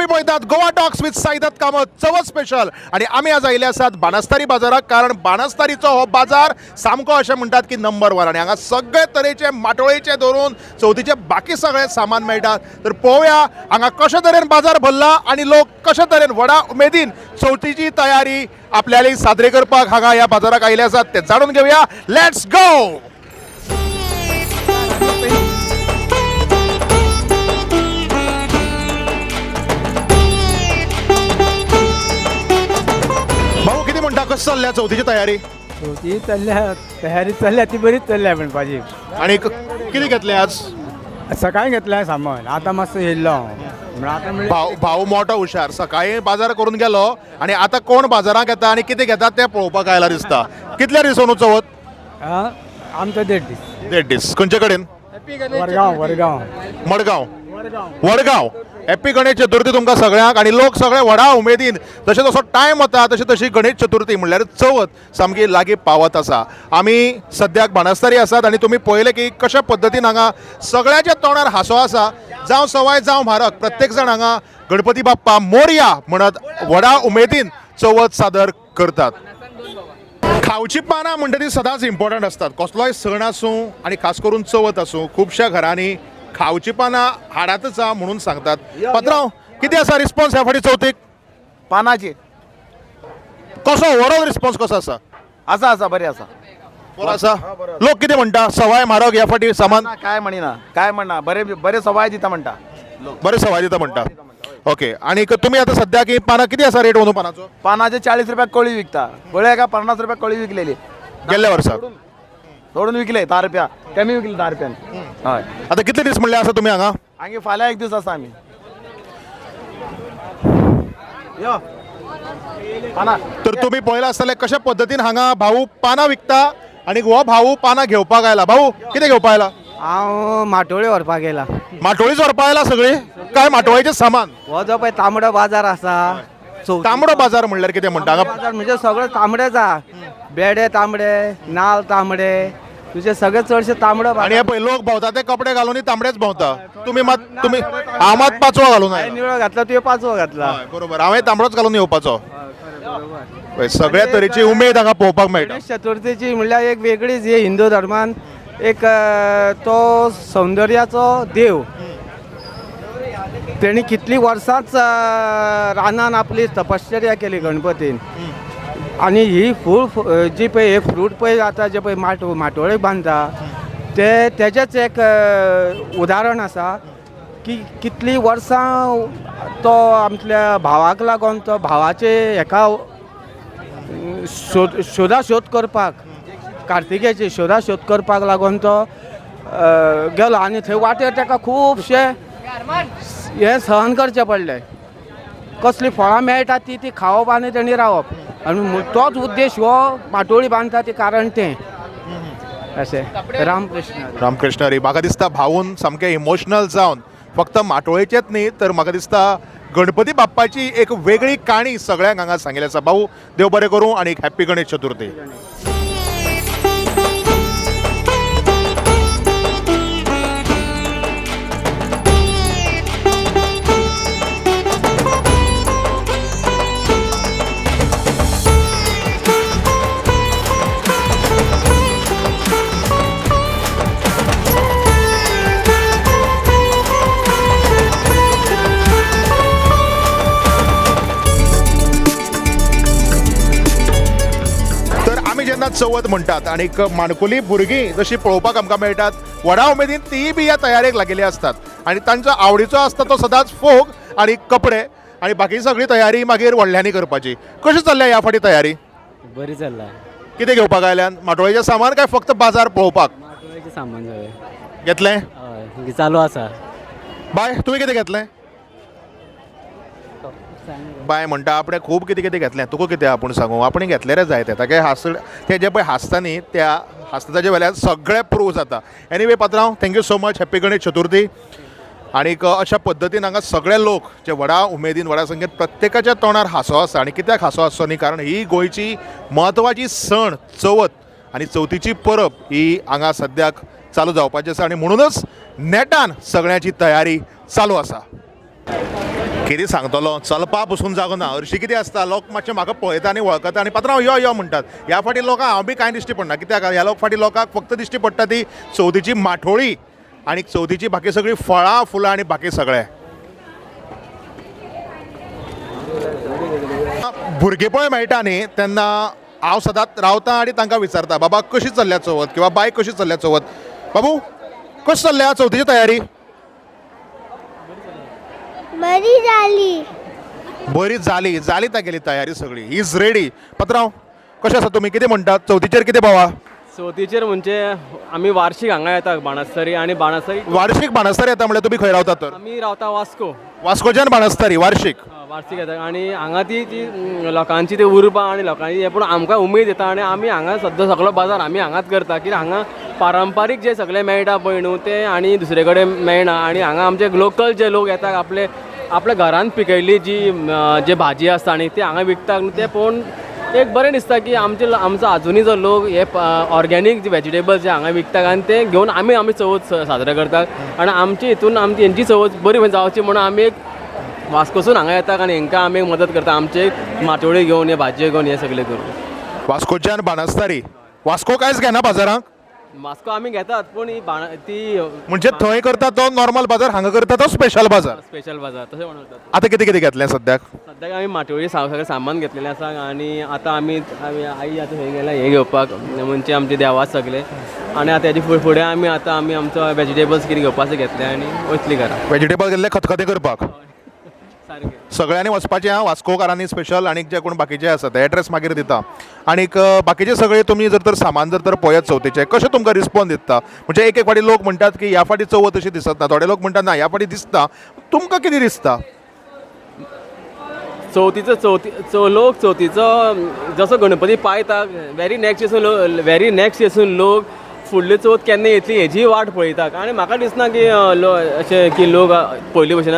तुम्ही पळयतात Goa talks with Saidatt Kamat Chavath special. आणि आमी आज आयिल्ले आसात बाणस्तारी बाजाराक, कारण बाणस्तारीचो हो बाजार सामको अशें म्हणटात की नंबर वन आनी हांगा सगळे तरेचे माटोळेचे धरून चवथीचे बाकी सगळे सामान मेळटा. तर पळोवया हांगा कशे तरेन बाजार भरला आनी लोक कशे तरेन व्हडा उमेदीन चवथीची तयारी आपल्याली सादरी करपाक हांगा ह्या बाजाराक आयिल्ले आसात ते जाणून घेवया. Let's go. भाऊ, किती म्हणटा, कशी चल्ल्या चवथीची तयारी? ती चल्ल्या, तयारी चल्ल्या, ती बरीच चल्ल्या म्हणपाची. आणि किती घेतले आज? सकाळी घेतलें सामान, आतां मातसो येयल्लो हांव म्हणल्यार आतां म्हणल्यार भाऊ, भाऊ मोठो हुशार, सकाळी बाजार करून गेलो आणि आता कोण बाजाराक येता आणि किती घेतात ते पळोवपाक आयला दिसता. कितल्या दीस अंदू चवथ? आं, आमचो देड दीस. देड दीस. खंयचे कडेन? वरगांव, वरगांव. मडगांव, वडगांव. हॅप्पी गणेश चतुर्थी तुमकां सगळ्यांक. आनी लोक सगळे व्हडा उमेदीन जशें जसो टायम वता तशी तशी गणेश चतुर्थी म्हणल्यार चवथ सामकी लागीं पावत आसा. आमी सद्याक बाणस्तारी आसात आनी तुमी पळयलें की कशा पद्दतीन हांगा सगळ्याच्या तोंडार हांसो आसा. जावं सवाय जावं म्हारग, प्रत्येक जाण हांगा गणपती बाप्पा मोरया म्हणत व्हडा उमेदीन चवथ सादर करतात. खावची पानां म्हणटा ती सदांच इम्पॉर्टंट आसतात. कसलोय सण आसूं आनी खास करून चवथ आसूं, खुबश्या घरांनी खावची पानां हाडातच आहा म्हणून सांगतात. पात्रांव, कितें आसा रिस्पॉन्स ह्या फावटी चवथीक? पानाची कसो ओवरऑल रिस्पॉन्स कसो आसा? आसा, आसा, बरें आसा. बरो आसा. लोक कितें म्हणटा, सवाय म्हारग ह्या फावटी सामान? ना, काय म्हणिना, काय म्हणना, बरें बरें सवाय दिता म्हणटा. बरें सवाय दिता म्हणटा. ओके, आनी तुमी आतां सद्याक ही पानां कितें आसा रेट अंदू पानाचो? पानाचे 40 रुपया कळी विकता. कळी एका 50 रुपया कळी विकलेली. गेल्ल्या वर्सा सोडून विकले 10 रुपया कमी विकले, 10 रुपयान. हय. आतां कितले दीस म्हणले आसा तुमी हांगा? आनी फाल्यां एक दीस आसा आमी. यो पानां. तर तुम्ही पळयला आसतलें कशा पद्दतीन हांगा भाऊ पानां विकता आनी हो भाऊ पानां घेवपाक आयला. भाऊ, कितें घेवपाक आयला? हांव माटोळी व्हरपाक येयला. माटोळीच व्हरपा आयला सगळी? काय माटोळीचें सामान? हो जो पळय तांबडो बाजार आसा चवथीचो. तांबडो बाजार म्हणल्यार कितें म्हणटा हांगा? बाजार म्हणजे सगळो तांबडेच आहा. बेडे तांबडे, नाल तांबडे, तुजे सगळे चडशे तांबडो आणि बाजार. हे पळय लोक भोंवता ते कपडे घालून तांबडेच भोंवता. तुमी मात, तुमी, हांव मात पाचवो घालून हांवें आयला. निळो घातला, तुवें पाचवो घातला. हय, बरोबर, हांवें तांबडोच घालून येवपाचो. पळय, सगळ्या तरेची उमेद हांगा पळोवपाक मेळटा. गणेश चतुर्थीची म्हणल्यार एक वेगळीच ही हिंदू धर्मान एक तो सौंदर्याचो देव. तेणी कितली वर्सांच रानान आपली तपश्चर्या केली गणपतीन. आनी ही फूल जी पळय हे फ्रूट पळय आतां जे पळय माटोळेक बांदता ते तेजेच एक उदाहरण आसा की कितली वर्सां तो आमच्या भावाक लागून तो भावाचे हेका शोद शोदाशोद करपाक, कार्तिकेची शोदाशोद करपाक लागून तो गेलो आनी थंय वाटेर ताका खुबशे हें सहन करचें पडलें. कसलीं फळां मेळटा ती ती खावप आनी तेणी रावप आनी तोच उद्देश हो माटोळी बांदता ती कारण तें अशें. रामकृष्ण. रामकृष्ण हरी. म्हाका दिसता भाऊन सामकें इमोशनल जावन फक्त माटोळेचेच न्ही तर म्हाका दिसता गणपती बाप्पाची एक वेगळी काणी सगळ्यांक हांगा सांगिल्ली आसा. भाऊ, देव बरें करूं आनी एक हॅप्पी गणेश चतुर्थी. तर आमी जेन्ना चवथ म्हणटात आनीक माणकुली भुरगीं जशी पळोवपाक आमकां मेळटात व्हडा उमेदीन तीय बी ह्या तयारेक लागिल्ली आसतात आनी तांचो आवडीचो आसता तो सदांच फोग आनी कपडे आनी बाकी सगळी तयारी मागीर व्हडल्यांनी करपाची. कशी चल्ल्या ह्या फावटी तयारी? बरी चल्ला. कितें घेवपाक आयल्यान, माटोळेचें सामान काय फक्त बाजार पळोवपाक? माटोळेचें सामान सगळें. घेतलें? हय, चालू आसा. बाय, तुवें कितें घेतलें? बाय म्हणटा आपणें खूब कितें कितें घेतलें. तुका कितें आपूण सांगू, आपणें घेतलें रे जायतें. तागे हांस, तें जें पळय हांसता न्ही, त्या हांसता ताजे वेल्यान सगळें प्रूव जाता. एनिवे पात्रांव, thank you so much, happy Ganesh Chaturthi. आनीक अशा पद्दतीन हांगा सगळे लोक जे व्हडा उमेदीन व्हडा संख्येन प्रत्येकाच्या तोंडार हांसो आसा. आनी कित्याक हांसो आसचो न्ही, कारण ही गोंयची म्हत्वाची सण चवथ आनी चवथीची परब ही हांगा सद्याक चालू जावपाची आसा आनी म्हणूनच नेटान सगळ्यांची तयारी चालू आसा. कितें सांगतलो, चलपा पसून जागो ना. हरशीं कितें आसता, लोक मातशे म्हाका पळयता आनी वळखता आनी पात्रांव यो यो म्हणटात. ह्या फाटी लोकांक हांव बी कांय दिश्टी पडना, कित्याक ह्या लोक फाटी लोकांक फक्त दिश्टी पडटा ती चवथीची माठोळी आनी चवथीची बाकी सगळीं फळां फुलां आनी बाकी सगळें. भुरगेपण मेळटा न्ही तेन्ना हांव सदांच रावता आनी तांकां विचारता, बाबा कशी चल्ल्या चवथ किंवा बाय कशी चल्ल्या चवथ, बाबू कशी चल्ल्या चवथीची तयारी? बरी जाली. बरी जाली, जाली तागेली तयारी सगळी, is ready. पात्रांव कशें आसा तुमी, कितें म्हणटात चवथीचेर, कितें भावा? चवथीचेर म्हणजे आमी वार्षीक हांगा येता बाणस्तारी आनी बाणस्तारी. वार्षीक बाणस्तारी येता म्हणल्यार तुमी खंय रावतात तर? आमी रावता वास्को. वास्कोच्यान बाणस्तारी वार्षीक? वार्षीक येता आनी हांगा ती जी लोकांची ती उर्बा आनी लोकांची हें, पूण आमकां उमेद येता आनी आमी हांगा सद्दां सगळो बाजार आमी हांगाच करता, कित्याक हांगा पारंपारीक जे सगळें मेळटा पळय न्हू तें आनी दुसरे कडेन मेळना. आनी हांगा आमचे लोकल जे लोक येता आपले आपल्या घरान पिकयल्ली जी जी भाजी आसता आनी ती हांगा विकता न्हू, तें पळोवन एक बरें दिसता की आमचे आमचो आजुनूय जो लोक हे ऑर्गेनीक जे वेजिटेबल्स जे हांगा विकतात आनी ते घेवन आमी आमी चवथ साजरे करतात. आनी आमचे हितून आमची हेंची चवथ बरी जावची म्हणून आमी एक वास्कोसून हांगा येता आनी हेंकां आमी मदत करता, आमचे माटोळी घेवन हे भाजयो घेवन हे सगळें करून. वास्कोच्यान बाणस्तारी, वास्को कांयच घेना बाजारांक? वास्को आमी घेतात, पूण ही बाण ती म्हणजे थंय करता तो नॉर्मल बाजार, हांगा करता तो स्पेशल बाजार. स्पेशल बाजार तशें म्हणून. आतां कितें कितें घेतलें सद्याक? सद्याक आमी माटोळी सगळें सामान घेतलेलें आसा आनी आतां आमी आमी आई आतां खंय गेल्या हें घेवपाक, म्हणजे आमचे देवा सगळे, आनी आतां हेजे फुडें आमी आतां आमी आमचो वेजिटेबल्स कितें घेवपाक आसा घेतले आनी वयतली घरा. वेजिटेबल घेतले खतखतें करपाक? सारकें. सगळ्यांनी वचपाचें आहा वास्कोकारांनी स्पेशल, आनीक जे कोण बाकीचे आसा ते एड्रेस मागीर दिता. आनीक बाकीचे सगळे तुमी जर तर सामान जर तर पळयत चवथीचें, कशें तुमकां रिस्पॉन्स दिता? म्हणजे एक एक फाटी लोक म्हणटात की ह्या फाटी चवथ अशी दिसत ना, थोडे लोक म्हणटात ना ह्या फाटी दिसता, तुमकां कितें दिसता? चवथीचो चवथी चव लोक चवथीचो जसो गणपती पायता व्हेरी नेक्स्ट येसून लोक व्हेरी नेक्स्ट येसून लोक फुडली चवथ केन्ना येतली हेजी वाट पळयता. आनी म्हाका दिसना की अशें की लोक पयलीं भशेन,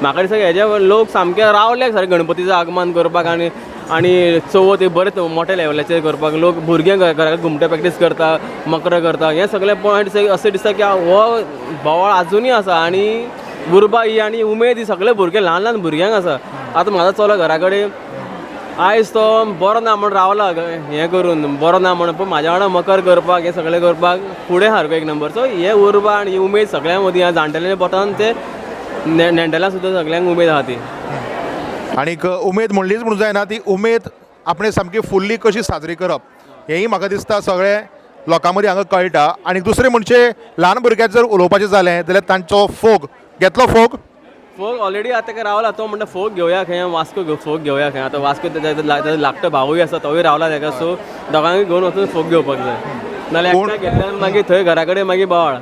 म्हाका दिसता हेजे लोक सामके रावले सारके गणपतीचो आगमन करपाक आनी आनी चवथ बरें मोठ्या लेवलाचेर करपाक. लोक भुरगे घरा घुमटे प्रॅक्टीस करता, मकरां करता, हें सगळें पॉयंट अशें दिसता की हो बोवाळ आजुनूय आसा आनी उर्बा ही आनी उमेद ही सगळे भुरगे ल्हान ल्हान भुरग्यांक आसा. आतां म्हाजो चलो घरा कडेन आयज तो बरो ना म्हण रावला हें करून बरो ना म्हण, पूण म्हाज्या वांगडा मकर करपाक हें सगळें करपाक फुडें सारको एक नंबर. सो हे उर्बा आनी ही उमेद सगळ्यां मदीं आहा, जाणटेल्या पोटान ते नेणटेल्यां सुद्दां सगळ्यांक उमेद आहा ती. आनीक उमेद म्हणलीच म्हणून जायना, ती उमेद आपणें सामकी फुल्ली कशी साजरी करप हेंय म्हाका दिसता सगळें लोकां मदीं हांगा कळटा. आनी दुसरें म्हणजे ल्हान भुरग्यांक जर उलोवपाचें जालें जाल्यार तांचो फोग घेतलो, फोग फोग ऑलरेडी आतां ताका रावला, तो म्हणटा फोग घेवया खंय वास्को फोग घेवया खंय. आतां वास्को ताजो धाकटो भावूय आसा तोवूय रावला ताका, सो दोगांकूय घेवन वचून फोग घेवपाक जाय, नाल्यार एकट्याक घेतल्यार मागीर थंय घरा कडेन मागीर बोवाळ.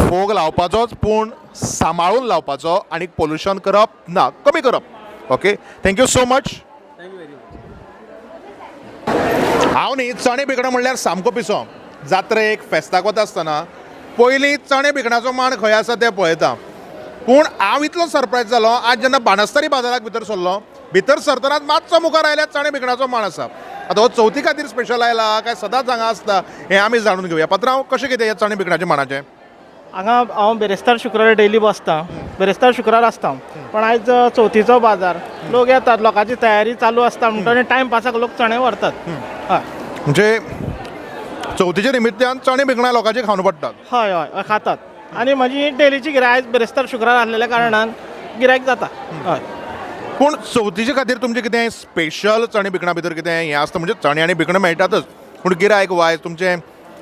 फोग लावपाचोच पूण सांबाळून लावपाचो आनी पोल्युशन करप ना, कमी करप. Okay, thank you so much. हांव न्ही चणे बिकणां म्हणल्यार सामको पिसो. जात्रेक फेस्ताक वता आसतना पयलीं चणे बिकणाचो मांड खंय आसा तें पळयता, पूण हांव इतलो सरप्रायज जालो आज जेन्ना बाणस्तारी बाजाराक भितर सरलो, भितर सरतनाच मातसो मुखार आयल्यार चणे बिकणाचो मांड आसा. आतां हो चवथी खातीर स्पेशल आयला काय सदांच हांगा आसता हें आमी जाणून घेवया. पात्रांव, कशें कितें हें चणे बिकणाचें मांडाचें? हांगा हांव बिरेस्तार शुक्रार डेली बसता, बिरेस्तार शुक्रार आसता, पण आयज चवथीचो बाजार, लोक येतात, लोकांची तयारी चालू आसता म्हणटकीर टायम पासाक लोक चणे व्हरतात. हय. म्हणजे चवथीच्या निमित्तान चणे बिकणां लोकांचे खावन पडटात. हय हय हय खातात. आनी म्हजी डेलीची गिरायक आयज बिरेस्तार शुक्रार आसलेल्या कारणान गिरायक जाता. हय. पूण चवथीचे खातीर तुमचें कितें स्पेशल चणे बिकणां भितर कितें हें आसता? म्हणजे चणे आनी बिकणां मेळटातच, पूण गिरायक वायज तुमचें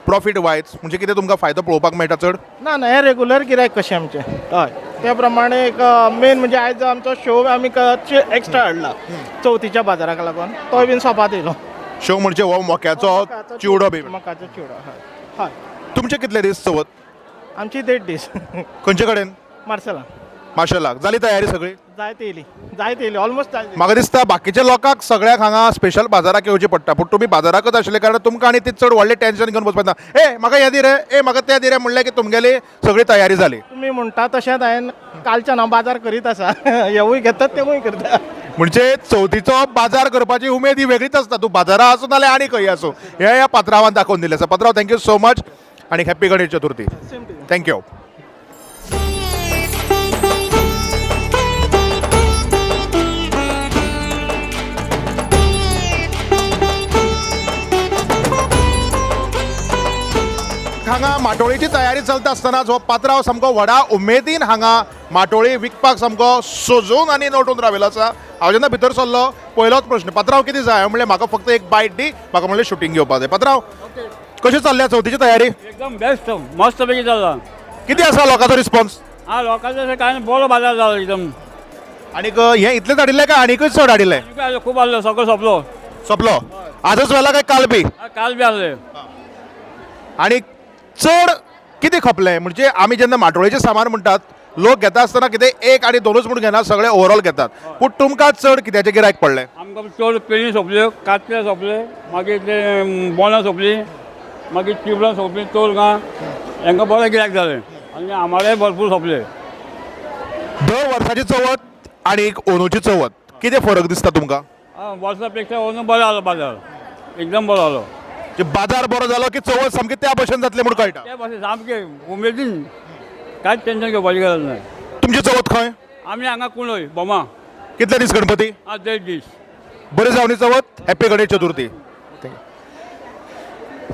प्रॉफीट वायज म्हणजे कितें तुमकां फायदो पळोवपाक मेळटा चड? ना ना, हें रेगुलर गिरायक कशें आमचें. हय, त्या प्रमाणे एक मेन म्हणजे आयज आमचो शो आमी एक्स्ट्रा हाडला चवथीच्या बाजाराक लागून, तोय बीन सोपात येयलो. शेव म्हणजे हो मक्याचो चिवडो बी? मकाचो चिवडो, हय हय. तुमचे कितले दीस चवथ? आमची 1.5 दीस. खंयचे कडेन? मार्सेला. माशेलाक. जाली तयारी सगळी? जायत येयली, जायत येयली, ऑलमोस्ट जायत. म्हाका दिसता बाकीच्या लोकांक सगळ्याक हांगा स्पेशल बाजाराक येवचें पडटा, पूण तुमी बाजाराकच आशिल्ले कारण तुमकां आनी ती चड व्हडलें टेंशन घेवन बसपाक ना. ए म्हाका हें दी रे, ए म्हाका तें दी रे म्हणलें की तुमगेली सगळी तयारी जाली. तुमी म्हणटा तशेंच हांवें कालच्यान हांव बाजार करीत आसा, हेवूय घेतात तेवूय करता. म्हणजे चवथीचो बाजार करपाची उमेद ही वेगळीच आसता, तूं बाजारा आसूं नाल्यार आनी खंय आसूं, हें ह्या पात्रावान दाखोवन दिलें आसा. पात्रांव, thank you so much आनी happy Ganesh Chaturthi. Thank you. हांगा माटोळीची तयारी चलता आसतना जो पात्रांव सामको व्हडा उमेदीन हांगा माटोळी विकपाक सामको सजून आनी नटून राविल्लो आसा. हांव जेन्ना भितर सरलो पयलोच प्रश्न, पात्रांव कितें जाय? हांवें म्हणलें म्हाका फक्त एक बायट दी, म्हाका म्हणलें शुटींग घेवपाक जाय. पात्रांव, कशी चल्ल्या चवथीची तयारी? एकदम बेस्ट, मस्त पैकी चल्ला. कितें आसा लोकांचो रिस्पॉन्स? हा, लोकांचो अशें कांय ना, बरो बाजार जालो एकदम. आनीक हें इतलेंच हाडिल्लें काय आनीकय चड हाडिल्लें? खूब आहलो, सगळो सोंपलो. सोंपलो? आजच व्हेला काय काल बी? हा, काल बी आहले. आनी चड कितें खपलें? म्हणजे आमी जेन्ना माटोळेचें सामान म्हणटात, लोक घेता आसतना कितें एक आनी दोनूच म्हूण घेना, सगळे ओवरऑल घेतात. पूण तुमकां चड कित्याचें गिरायक पडलें? आमकां चड पेणी सोंपल्यो, कातल्यो सोंपले, मागीर ते बोंडां सोंपलीं, मागीर चिबडां सोंपलीं, तोरगां, हेंकां बरें गिरायक जालें आनी आमाडे भरपूर सोंपले. दर वर्साची चवथ आनी अंदूची चवथ कितें फरक दिसता तुमकां? हा, वर्सा पेक्षा अंदू बरो आलो बाजार, एकदम बरो आलो. म्हणजे बाजार बरो जालो की चवथ सामकी त्या भशेन जातली म्हूण कळटा. ते भाशेन सामकें उमेदीन, कांयच टेंशन घेवपाची गरज ना. तुमची चवथ खंय? आमी हांगा कुंडय भोमा. कितले दीस गणपती? हा, देड दीस. बरें जावनी चवथ, हॅपी गणेश चतुर्थी.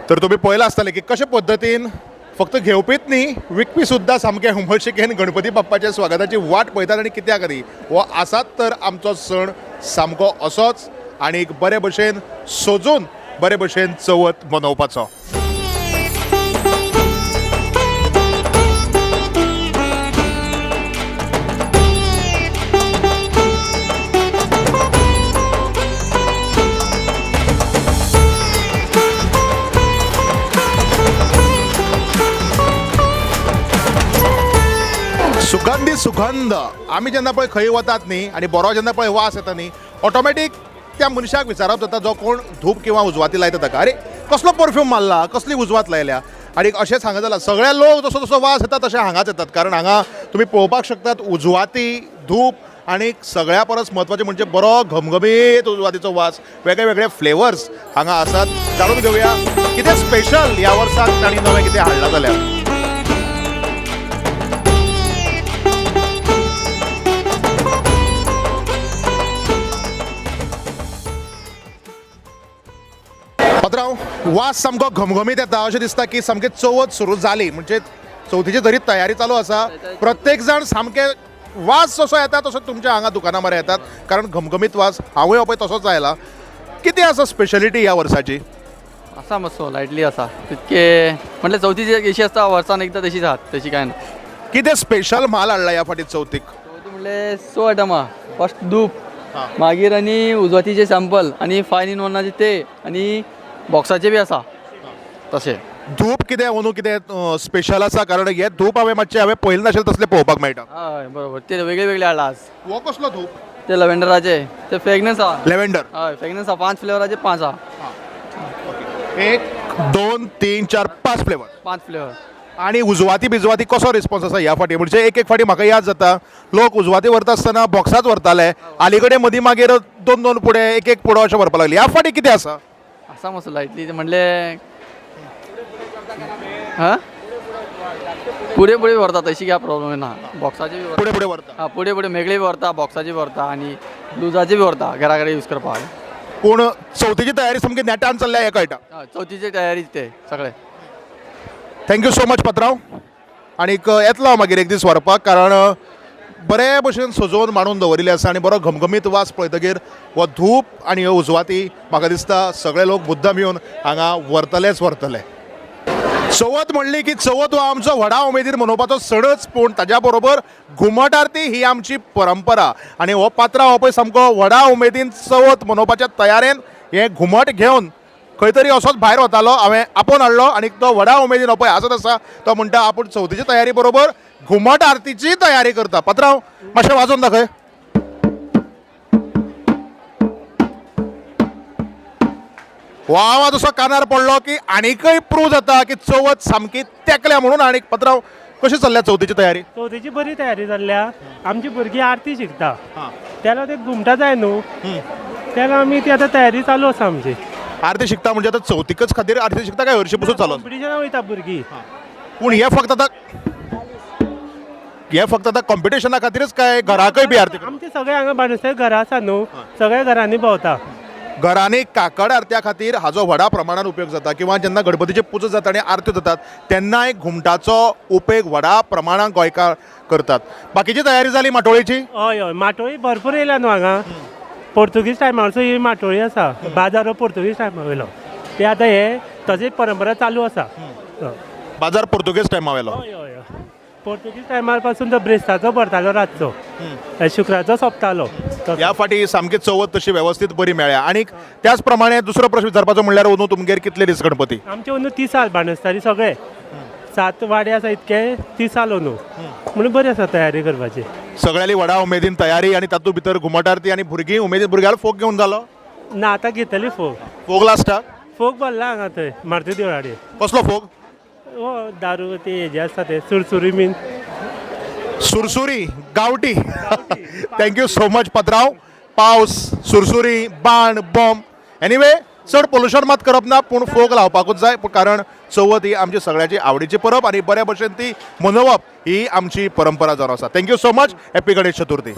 तर तुमी पळयलां आसतलें की कशे पद्दतीन फक्त घेवपीच न्ही, विकपी सुद्दां सामके उमळशिकेन गणपती बाप्पाच्या स्वागताची वाट पळयतात. आनी कित्याक न्ही, हो आसात तर आमचो सण सामको असोच आनी बरे भशेन सजून बरे भशेन चवथ मनोवपाचो. सुगंधी सुगंध आमी जेन्ना पळय खंय वतात न्ही आनी बरो जेन्ना पळय वास येता न्ही, ऑटोमॅटीक त्या मनशाक विचारप जाता जो कोण धूप किंवा उजवाती लायता ताका, अरे कसलो परफ्यूम मारला, कसली उजवात लायल्या. आनी अशेंच हांगा जालां, सगळे लोक जसो जसो वास येता तशे हांगाच येतात, कारण हांगा तुमी पळोवपाक शकतात उजवाती, धूप आनी सगळ्या परस म्हत्वाचें म्हणजे बरो घमघमीत उजवातीचो वास, वेगळे वेगळे फ्लेवर्स हांगा आसात. जाणून घेवया कितें स्पेशल ह्या वर्साक तांणी नवें कितें हाडलां जाल्यार. पात्रांव, वास सामको घमघमीत येता, अशें दिसता की सामकी चवथ सुरू जाली, म्हणजे चवथीची जरी तयारी चालू आसा. प्रत्येक जाण सामके वास जसो येता तसो तुमच्या हांगा दुकाना मरे येतात, कारण घमघमीत वास. हांवूय पळय तसोच आयला. कितें आसा स्पेशलिटी ह्या वर्साची? आसा मातसो लायटली आसा तितके, म्हटल्यार चवथीची कशी आसता वर्सान एकदां तशीच आहा, तशी कांय ना. कितें स्पेशल म्हाल हाडला ह्या फावटी चवथीक? चवथी म्हणल्यार स आयटमां, फर्स्ट धूप, मागीर आनी उजवातीचे सॅम्पल आनी 5 in 1 ते आनी बॉक्साचे बी आसा तशें. धूप कितें अंदू कितें स्पेशल आसा? कारण हे धूप हांवें मातशें हांवें पळयलें नाशिल्लें तसलें पळोवपाक मेळटा. हय बरोबर, ते वेगळे वेगळे हाडला आज. हो कसलो धूप? ते लव्हेंडराचे, ते फ्रेगनन्स आहा. लॅव्हेंडर. हय, फ्रेगनन्स आहा, 5 फ्लेवराचे 5 आहा. 1 2 3 4 5 फ्लेवर. 5 फ्लेवर. आनी उजवाती बिजवाती कसो रिस्पॉन्स आसा ह्या फाटी? म्हणजे एक एक फाटी म्हाका याद जाता लोक उजवाती व्हरता आसतना बॉक्साच व्हरताले, अलीकडे मदीं मागीर 2 2 पुडे, 1 1 पुडो अशें व्हरपाक लागले. ह्या फाटी कितें आसा? आसा मातसो लायटली म्हणले हां, पुढे पुढे व्हरता, तशी काय प्रॉब्लेम ना. बॉक्साचे बी पुढे पुढे व्हरता. हां, पुढे पुढे मेगळे बी व्हरता, बॉक्साचे बी व्हरता आनी लुजाचे बी व्हरता घरा कडेन यूज करपाक. पूण चवथीची तयारी सामकी नेटान चल्ल्या हें कळटा. हय, चवथीची तयारी ते सगळे. Thank you so much पात्रांव. आनीक येतलो हांव मागीर एक दीस व्हरपाक, कारण बरे भशेन सजोवन मांडून दवरिल्लें आसा आनी बरो घमघमीत वास पळयतकीर हो धूप आनी ह्यो उजवाती म्हाका दिसता सगळे लोक मुद्दम येवन हांगा व्हरतलेच व्हरतले. चवथ म्हणली की चवथ हो आमचो व्हडा उमेदीन मनोवपाचो सणच, पूण ताज्या बरोबर घुमट आरती ही आमची परंपरा. आनी हो पात्रांव हो पळय सामको व्हडा उमेदीन चवथ मनोवपाच्या तयारेन हें घुमट घेवन खंय तरी असोच भायर वतालो, हांवें आपोवन हाडलो आनी तो व्हडा उमेदीन हो पळय आसत आसा, तो म्हणटा आपूण चवथीची तयारी बरोबर घुमट आरतीची तयारी करता. पात्रांव मातशें वाजोवन दाखय. हो आवाज असो कानार पडलो की आनीकय प्रूव जाता की चवथ सामकी तेंकल्या म्हणून. आनीक पात्रांव, कशी चल्ल्या चवथीची तयारी? चवथीची बरी तयारी जाल्ल्या. आमची भुरगीं आरती शिकता, त्याला ते घुमटा जाय न्हू, त्याला आमी ती आतां तयारी चालू आसा आमची. आरती शिकता म्हणजे आतां चवथीकच खातीर आरती शिकता काय हरशीं पसून चालू? कॉम्पिटिशनाक वयता भुरगीं. पूण हे फक्त आतां, हे फक्त आतां कॉम्पिटिशना खातीरच काय घराकय बी आरती? आमचे सगळे हांगा बाणस्तारी घरां आसा न्हू, सगळ्या घरांनी भोंवता. घरांनी काकड आरत्या खातीर हाजो व्हडा प्रमाणान उपयोग जाता किंवा जेन्ना गणपतीची पुजा जाता आनी आरत्यो जातात तेन्नाय घुमटाचो उपेग व्हडा प्रमाणान गोंयकार करतात. बाकीची तयारी जाली माटोळेची? हय हय, माटोळी भरपूर येयल्या न्हू हांगा. पोर्तुगीज टायमारचो ही माटोळी आसा, बाजार हो पोर्तुगीज टायमा वयलो, ते आतां हे तशी परंपरा चालू आसा. हय. बाजार पोर्तुगेज टायमा वयलो. हय हय हय, पोर्तुगीज टायमार पासून तो ब्रेस्ताचो भरतालो रातचो, शुक्राचो सोंपतालो. ह्या फाटी सामकी चवथ तशी वेवस्थीत बरी मेळ्ळ्या. आनी त्याच प्रमाणे दुसरो प्रश्न विचारपाचो म्हणल्यार अंदू तुमगेर कितले दीस गणपती? आमचे अंदू तिसाल बाणस्तारी सगळे 7 वाडे आसा, इतके तिसाल अंदू, म्हणून बरी आसा तयारी करपाची. सगळ्यांनी व्हडा उमेदीन तयारी आनी तातूंत भितर घुमट आरती आनी भुरगीं उमेदीन. भुरग्याक फोग घेवन जालो ना, आतां घेतली फोग. फोग लास्टाक? फोग भरला हांगा थंय मारुती देवळाडे. कसलो फोग? हो दारू ते हेजे आसता ते सुरसुरी बीन. सुरसुरी गांवठी. Thank you so much पात्रांव. पावस, सुरसुरी, बाण, बॉम्ब, एनिवे चड पोल्युशन मात करप ना, पूण फोग लावपाकूच जाय, कारण चवथ ही आमची सगळ्यांची आवडीची परब आनी बऱ्या भशेन ती मनोवप ही आमची परंपरा जावन आसा. Thank you so much. Happy Ganesh Chaturthi.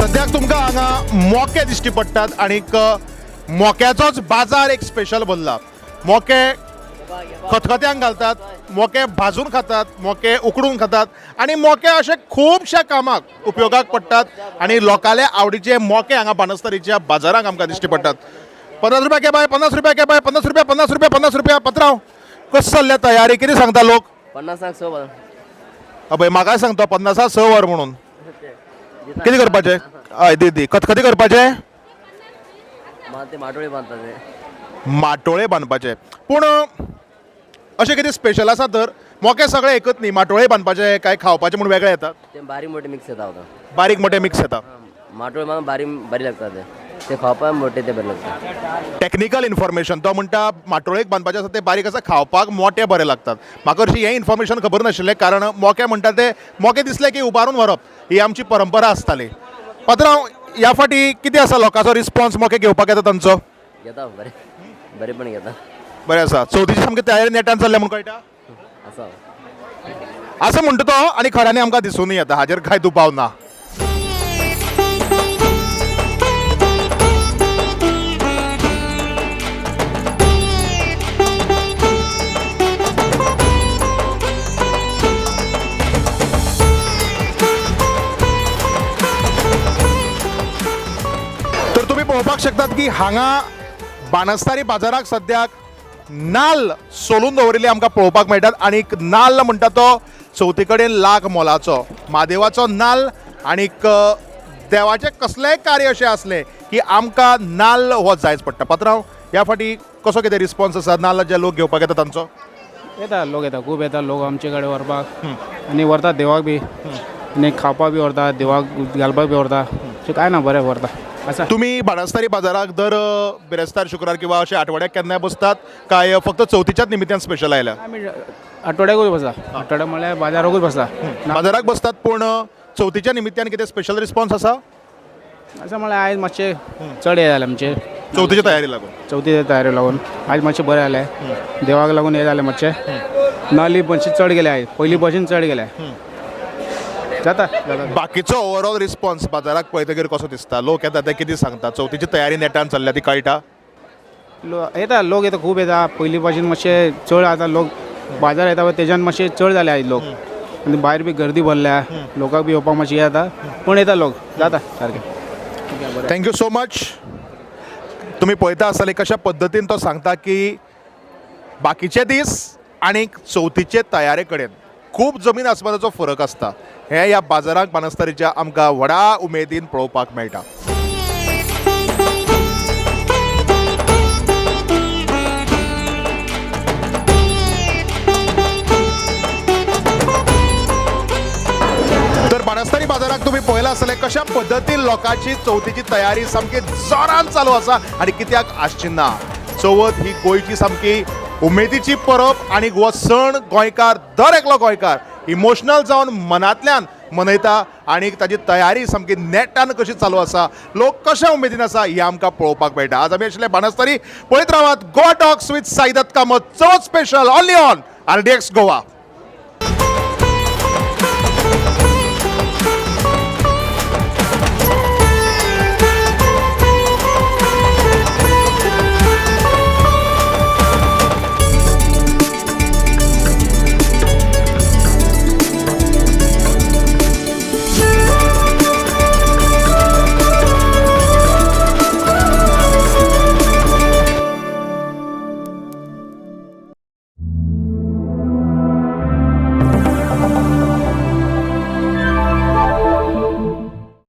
सद्याक तुमकां हांगा मोके दिश्टी पडटात आनीक मोक्याचोच बाजार एक स्पेशल भरला. मोके खतखत्यांक घालतात, मोके भाजून खातात, मोके उकडून खातात आनी मोके अशे खुबश्या कामाक उपयोगाक पडटात आनी लोकांले आवडीचे मोके हांगा बाणस्तारीच्या बाजाराक आमकां दिश्टी पडटात. 50 रुपया के बाय, 50 रुपया के बाय, 50 रुपया, 50 रुपया, 50 रुपया. पत्रांव, कशें चल्ल्या तयारी? कितें सांगता लोक? 50 100. अबय म्हाकाय सांगता 50 100 वर म्हणून. कितें करपाचें? हय दी दी. खतखतें करपाचें? ते माटोळे बांदपाचे. माटोळे बांदपाचे. पूण अशें कितें स्पेशल आसा तर? मोके सगळे एकच न्ही, माटोळे बांदपाचे काय खावपाचे म्हूण वेगळे येतात? ते बारीक मोठे मिक्स येता आतां. बारीक मोठे मिक्स येता. माटोळे मात बारीक बरी लागता, ते ते खावपाक मोठे ते बरे लागता. Technical information. तो म्हणटा माटोळेक बांदपाचे आसा ते बारीक आसा, खावपाक मोटे बरे लागतात. म्हाका हरशीं हें इन्फॉर्मेशन खबर नाशिल्लें, कारण मोके म्हणटा ते मोके दिसले की उबारून व्हरप ही आमची परंपरा आसताली. पात्रांव, ह्या फाटी कितें आसा लोकांचो रिस्पॉन्स? मोके घेवपाक येता तांचो? घेता, बरें बरें पण घेता. बरें आसा. चवथीची सामकी तयारी नेटान चल्ल्या म्हूण कळटा. आसा असं म्हणटा तो आनी खऱ्यांनी आमकां दिसूनय येता, हाजेर कांय दुबाव ना. तर तुमी पळोवपाक शकतात की हांगा बाणस्तारी बाजाराक सद्याक नाल्ल सोलून दवरिल्ले आमकां पळोवपाक मेळटात. आनीक नाल्ल म्हणटा तो चवथी कडेन लाख मोलाचो म्हादेवाचो नाल्ल. आनीक देवाचें कसलेंय कार्य अशें आसलें की आमकां नाल्ल हो जायच पडटा. पात्रांव, ह्या फाटी कसो कितें रिस्पॉन्स आसा नाल्ल जे लोक घेवपाक येता तांचो? येता लोक, येता खूब येता लोक आमचे कडेन व्हरपाक आनी व्हरतात देवाक बी, आनी खावपाक बी व्हरतात, देवाक घालपाक बी व्हरता. अशें कांय ना, बरें व्हरता आसा. तुमी बाणस्तारी बाजाराक दर बिरेस्तार शुक्रार किंवा अशें आठवड्याक केन्नाय बसतात काय फक्त चवथीच्याच निमित्यान स्पेशल आयल्या? आमी आठवड्याकूच बसता. आठवड्या म्हणल्यार बाजाराकूच बसता. बाजाराक बसतात, पूण चवथीच्या निमित्यान कितें स्पेशल रिस्पॉन्स आसा? असं म्हणल्यार आयज मातशें चड हें जालें आमचें. चवथीच्या तयारी लागून? चवथीच्या तयारी लागून आयज मातशें बरें जालें, देवाक लागून हें जालें मातशें. नाली मातशें चड गेले आयज, पयलीं भशेन चड गेले. जाता जाता. बाकीचो ओवरऑल रिस्पॉन्स बाजाराक पळयतकीर कसो दिसता? लोक येता ते कितें सांगता? चवथीची तयारी नेटान चल्ल्या ती कळटा? येता लोक, येता खूब येता. पयलीं भशेन मातशें चड आतां लोक बाजार येता पळय तेज्यान मातशें चड जाले आयज लोक, आनी भायर बी गर्दी भरल्या, लोकांक बी येवपाक मातशें जाता, पूण येता लोक, जाता सारकें. Thank you so much. तुमी पळयता आसतले कशा पद्दतीन तो सांगता की बाकीचे दीस आनी चवथीचे तयारे कडेन खूब जमीन आसमानाचो फरक आसता. हें ह्या बाजाराक बाणस्तारीच्या आमकां व्हडा उमेदीन पळोवपाक मेळटा. तर बाणस्तारी बाजाराक तुमी पळयलां आसतलें कशा पद्दतीन लोकांची चवथीची तयारी सामकी जोरान चालू आसा. आनी कित्याक आसची ना, चवथ ही गोंयची सामकी उमेदीची परब आनी हो सण गोंयकार, दर एकलो गोंयकार इमोशनल जावन मनांतल्यान मनयता आनी ताजी तयारी सामकी नेटान कशी चालू आसा, लोक कशे उमेदीन आसा हें आमकां पळोवपाक मेळटा. आज आमी आशिल्ले बाणस्तारी. पळयत रावात Goa talks with Saidatt Kamat, Chavath special, only on RDX Goa.